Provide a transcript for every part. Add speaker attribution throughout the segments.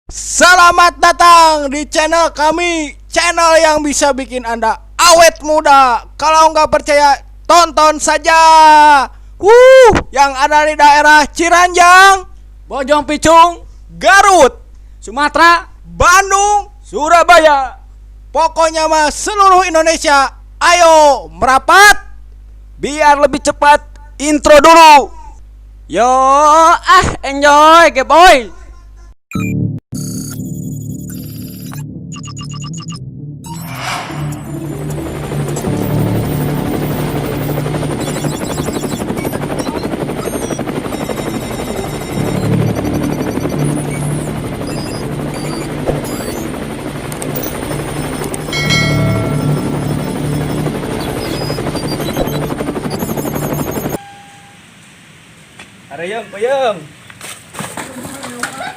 Speaker 1: Selamat datang di channel kami, channel yang bisa bikin Anda awet muda. Kalau nggak percaya, tonton saja. Wuh, yang ada di daerah Ciranjang,
Speaker 2: Bojong Picung,
Speaker 1: Garut,
Speaker 2: Sumatera,
Speaker 1: Bandung,
Speaker 2: Surabaya.
Speaker 1: Pokoknya mah seluruh Indonesia. Ayo merapat.
Speaker 2: Biar lebih cepat, intro dulu. Yo, ah, enjoy, boy. Areyem, peyem.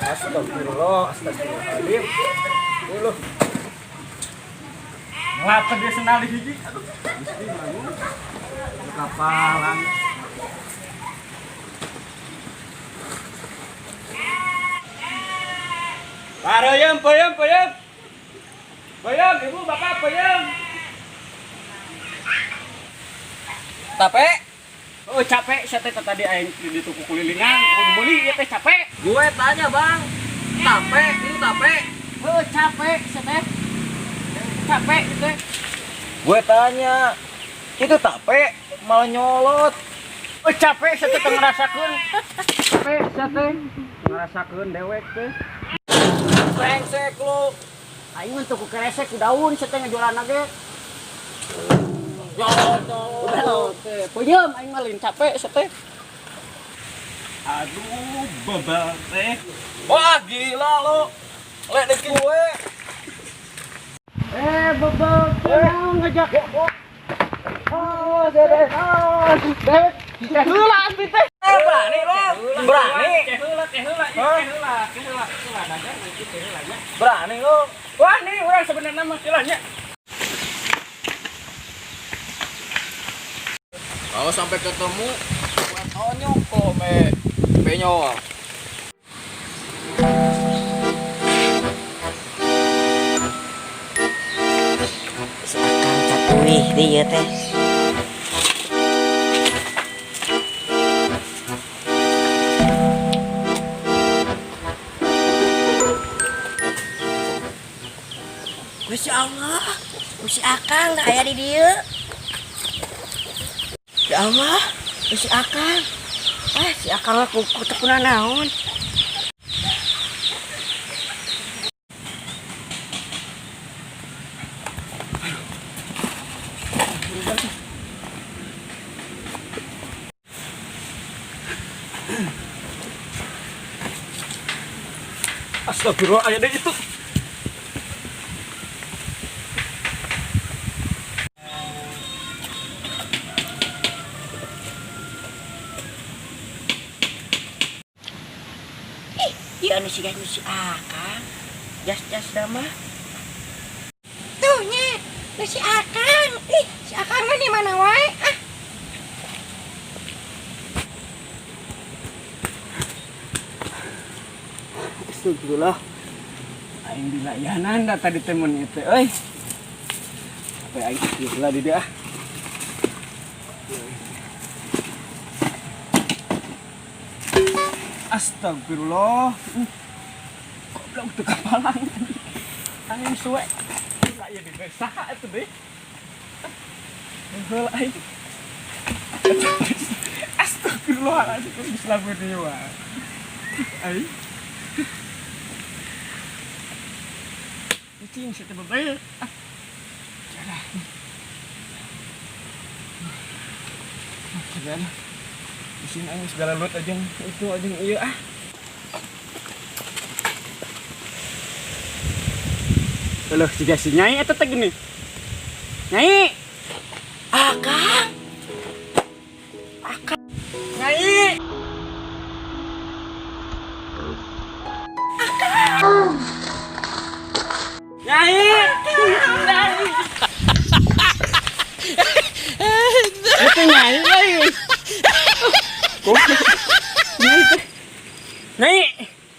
Speaker 2: Astagfirullah, astagfirullahaladzim. Uluh. Ngelaper dia senali hiji. Aduh, Gusti bangun. Kapalan. Areyem, peyem, peyem. Peyem, ibu, bapak, peyem.
Speaker 3: Tape?
Speaker 2: Oh, capek saya teh tadi aing di tuku kulilingan, kudu meuli ieu teh capek.
Speaker 3: Gue tanya, Bang, tape, itu tape?
Speaker 2: Oh, capek saya teh. Capek gitu.
Speaker 3: Gue tanya, itu tape malah nyolot.
Speaker 2: Oh, capek saya teh ngerasakeun. Capek saya teh ngerasakeun dewek teh.
Speaker 3: Brengsek lu.
Speaker 2: Aing mah tuku keresek ku daun saya teh ngajualan ge.
Speaker 3: Nyolot.
Speaker 2: Teh, peuyeum aing mah lain capek saya teh. Aduh, bebal teh.
Speaker 3: Wah, gila lu. Ledek gue.
Speaker 2: Eh, bebal teh ngajak. Oh, deh. Oh, deh. Teh heula atuh teh.
Speaker 3: Berani lu. Berani.
Speaker 2: Teh heula, teh heula, teh heula, teh heula, teh heula dagang nanti teh heula nya.
Speaker 3: Berani lu.
Speaker 2: Wah, nih urang sebenarnya mah heula nya.
Speaker 3: Kalau sampai ketemu, gue tonjok kok, me. Benyol.
Speaker 4: Si Akang catuih deui ieu teh. Gusti Allah, Gusti Akang da aya di dieu. Ya Allah, Gusti Akang. Ah, si Akang mah kuku teu naon.
Speaker 2: Astagfirullah, aya deui itu.
Speaker 4: Ih, ieu anu siga nu si Akang. Jas-jas mah.
Speaker 5: Tuh nya, nu si Akang. Ih, si Akang mah di mana wae? Ah,
Speaker 2: Astagfirullah. Aing dilayanan da tadi teh mun ieu teh euy. Apa aing heula di dieu ah. Astagfirullah. Goblok teu kapalang. Aing suwe. Lah ieu di saha atuh deui. Heula aing. Astagfirullahaladzim, geus lamun deui wae. Aing. Cing, saya teh ah. Jalan. Jalan. Di sini aing segala lut aja itu aja iya ah. Loh, siga si Nyai eta teh gini. Nyai,
Speaker 4: Akang.
Speaker 2: Nyai. Nyai. Nyai. Itu Nyai euy. Kok Nyai teh. Nyai,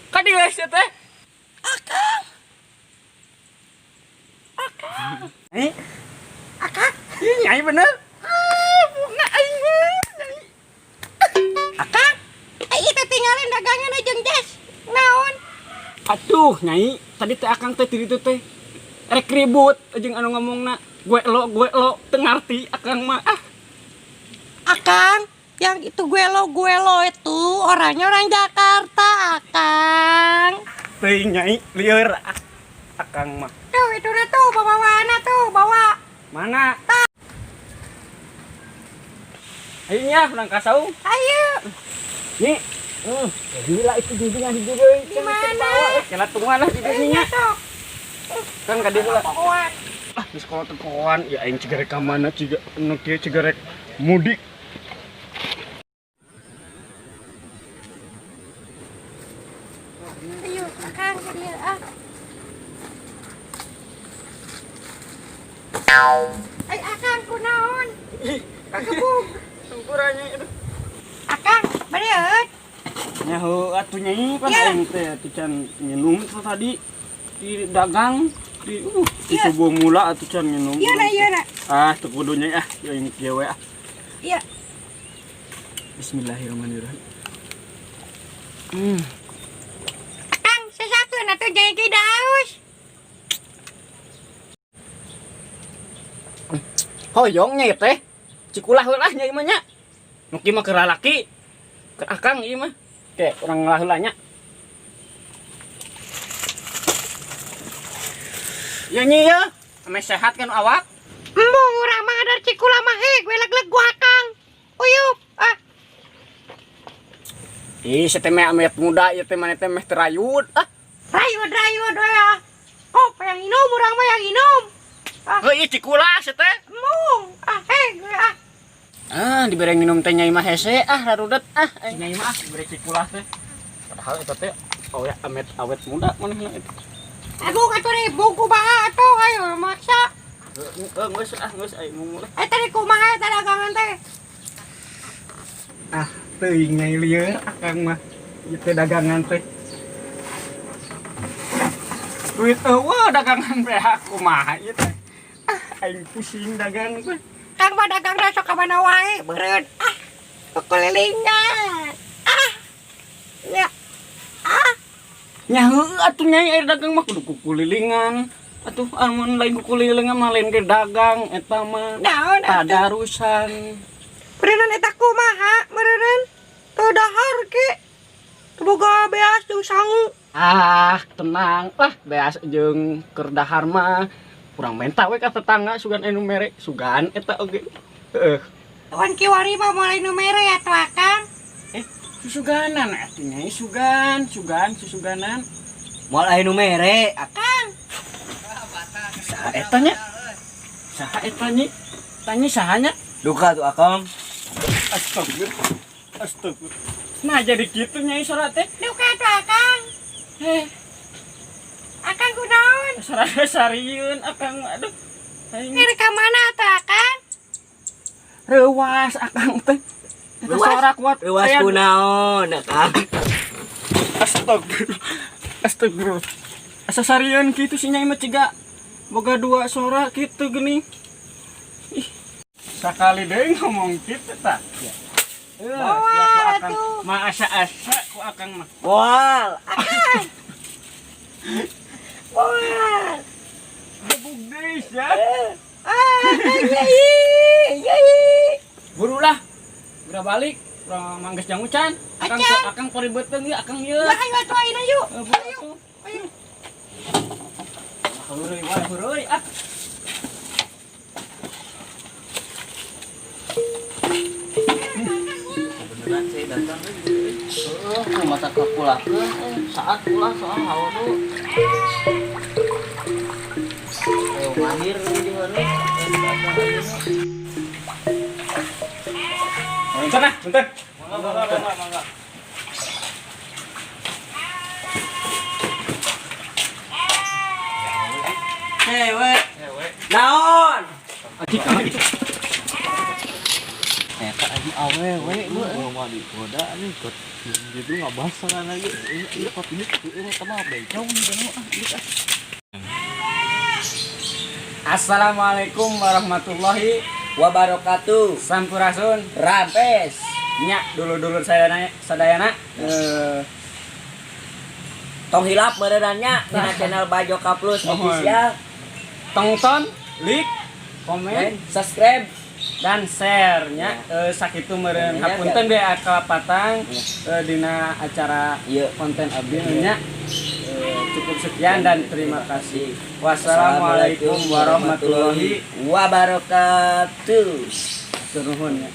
Speaker 2: ka dieu sia teh?
Speaker 4: Akang.
Speaker 2: Nyai bener. Ah, bunga aing mah. Nyai.
Speaker 5: Akang, ai teh tinggalin dagangan jeung jas. Naon?
Speaker 2: Aduh, Nyai, tadi teh akang teh di ditu teh rek ribut jeung anu ngomongna gue lo teu ngarti akang mah ah.
Speaker 5: Akang, yang itu gue lo itu orangnya orang Jakarta, Akang.
Speaker 2: Teuing Nyai, lieur ah. Akang mah.
Speaker 5: Tuh, itu na tuh, bawa tuh, bawa.
Speaker 2: Mana? Ayo nya, urang ka saung.
Speaker 5: Ayo.
Speaker 2: Nih. Gila itu junjungan hiji deui.
Speaker 5: Di mana?
Speaker 2: Kela tungguan lah di
Speaker 5: Ayo
Speaker 2: dinya.
Speaker 5: sok.
Speaker 2: Kan ka dieu heula.
Speaker 5: Pokoan.
Speaker 2: Ah, di sekolah tekoan ya aing cigarek ka mana ciga nu kieu cigarek mudik.
Speaker 5: Ayo, Akang, ke dieu ah. Ay, Akang, kunaon? Kagebug.
Speaker 2: Tungkurannya itu.
Speaker 5: Akang, bereut.
Speaker 2: Nya heuh atuh Nyai pan
Speaker 5: Ya.
Speaker 2: aing teh atuh can nginum tuh tadi di dagang di di
Speaker 5: Ya.
Speaker 2: subuh mula atuh can nginum.
Speaker 5: Iya na, iya na.
Speaker 2: Ah, teu kudu Nyai ah, ya aing kieu we ah.
Speaker 5: Iya.
Speaker 2: Bismillahirrahmanirrahim.
Speaker 5: Akang, sesakeun atuh jadi ge daus.
Speaker 2: Hoyong Nyai teh. Cikulah heula Nyai mah nya. Nu kieu mah keur lalaki. Keur akang ieu mah. Ke urang ngalah heula nya. Ya Nyi ya, ame sehat kan awak?
Speaker 5: Embung urang mah ngadar cikula mah heg, we leg-leg gua Akang. Uyup, ah.
Speaker 2: Ih, si teh meh amet muda ieu teh maneh teh meh terayud. Ah,
Speaker 5: Rayud rayud we ah. Kop yang minum urang mah yang minum. Ah,
Speaker 2: heuh ieu cikulah si teh.
Speaker 5: embung, ah heg we ah.
Speaker 2: Ah, dibere minum teh Nyai mah hese ah rarudet ah. Nyai mah ah dibere cikulah teh. Padahal eta teh oh ya amet awet muda manehna itu.
Speaker 5: Aku atuh ribu kumaha atuh ayo maksa.
Speaker 2: Heuh, geus ah geus aing mulai.
Speaker 5: Eh tadi kumaha eta dagangan teh?
Speaker 2: Ah, teuing Nyai lieur akang mah. Ieu teh dagangan teh. Duit eueuh dagangan teh kumaha ieu teh. Ah, aing pusing dagang teh.
Speaker 5: Kang mah dagang sok ka mana wae beureun. Ah, kekelilingan. Ah. Ya. Ah,
Speaker 2: Nya heueuh atuh Nyai aya dagang mah kudu kukulilingan. Atuh amun lain kukulilingan mah lain ge dagang eta mah.
Speaker 5: Naon atuh?
Speaker 2: Tadarusan.
Speaker 5: Meureunnan eta kumaha meureunnan? Teu dahar ke. Teu boga beas jeung sangu.
Speaker 2: Ah, tenang lah beas jeung keur dahar mah. Urang menta we ka tetangga sugan anu mere, sugan eta oge. Heeh.
Speaker 5: Awan kiwari mah mulai nu mere atuh Akang.
Speaker 2: Eh, susuganan atuh Nyai, sugan, sugan, susuganan.
Speaker 4: Moal aya nu mere,
Speaker 5: Akang,
Speaker 2: Saha eta nya? Saha eta nyi? Tanya saha nya?
Speaker 4: Duka tuh Akang.
Speaker 2: Astagfirullah. Astagfirullah. Nah jadi kitu Nyai sora teh.
Speaker 5: duka atuh Akang.
Speaker 2: Eh,
Speaker 5: Akang kunaon?
Speaker 2: sora sarieun akang mah aduh. Aing
Speaker 5: Ini ka mana atuh Akang?
Speaker 2: reuas akang teh. Eta
Speaker 5: Reuas?
Speaker 2: sora kuat.
Speaker 4: Reuas
Speaker 2: Aya-
Speaker 4: kunaon Akang.
Speaker 2: Astagfirullah. Astagfirullah. Asa sarieun kitu si Nyai mah ciga boga dua sora kitu geuning. Ih. Sakali deui ngomong kitu tah. Ya. Eh,
Speaker 5: Moal
Speaker 2: sia ku akang.
Speaker 5: atuh.
Speaker 2: Mah asa-asa ku akang mah.
Speaker 4: Moal.
Speaker 5: Akang. Moal.
Speaker 2: Gebug deui sia.
Speaker 5: Ah, Akang yai, yai.
Speaker 2: Buru lah. Udah balik. Urang mangges jang ucan. Akang
Speaker 5: Acan.
Speaker 2: akang paribeteun ieu akang ieu.
Speaker 5: Lah ayo atuh ayeuna yuk.
Speaker 2: Eh, buru atuh.
Speaker 5: Ayo.
Speaker 2: Heureuy wae heureuy ah.
Speaker 3: Beneran saya datang Heeh, mata kapulakeun saat ulah soal hawa tuh. Ayo mahir di heureuy.
Speaker 2: Bentar nah, bentar.
Speaker 3: Mangga mangga mangga mangga.
Speaker 4: Cewek. Naon?
Speaker 3: Eta aja awewe lu mau digoda nih kot gitu nggak bahas saran lagi. Ini kot ini ini sama bencong nih bener ah gitu ah.
Speaker 2: Assalamualaikum warahmatullahi
Speaker 4: Wabarakatuh.
Speaker 2: Sampurasun.
Speaker 4: Rampes.
Speaker 2: Nya dulur-dulur sadayana sadayana
Speaker 4: Tong hilap meureunan nya dina channel Bajo K Plus
Speaker 2: Mohon.
Speaker 4: Official.
Speaker 2: Tonton, like, komen,
Speaker 4: subscribe,
Speaker 2: dan share nya. Sakitu meureun,
Speaker 4: Ya,
Speaker 2: hapunten be kalepatan dina acara konten abdi nya. Cukup sekian dan terima kasih. Wassalamualaikum warahmatullahi
Speaker 4: wabarakatuh.
Speaker 2: Nuhun ya.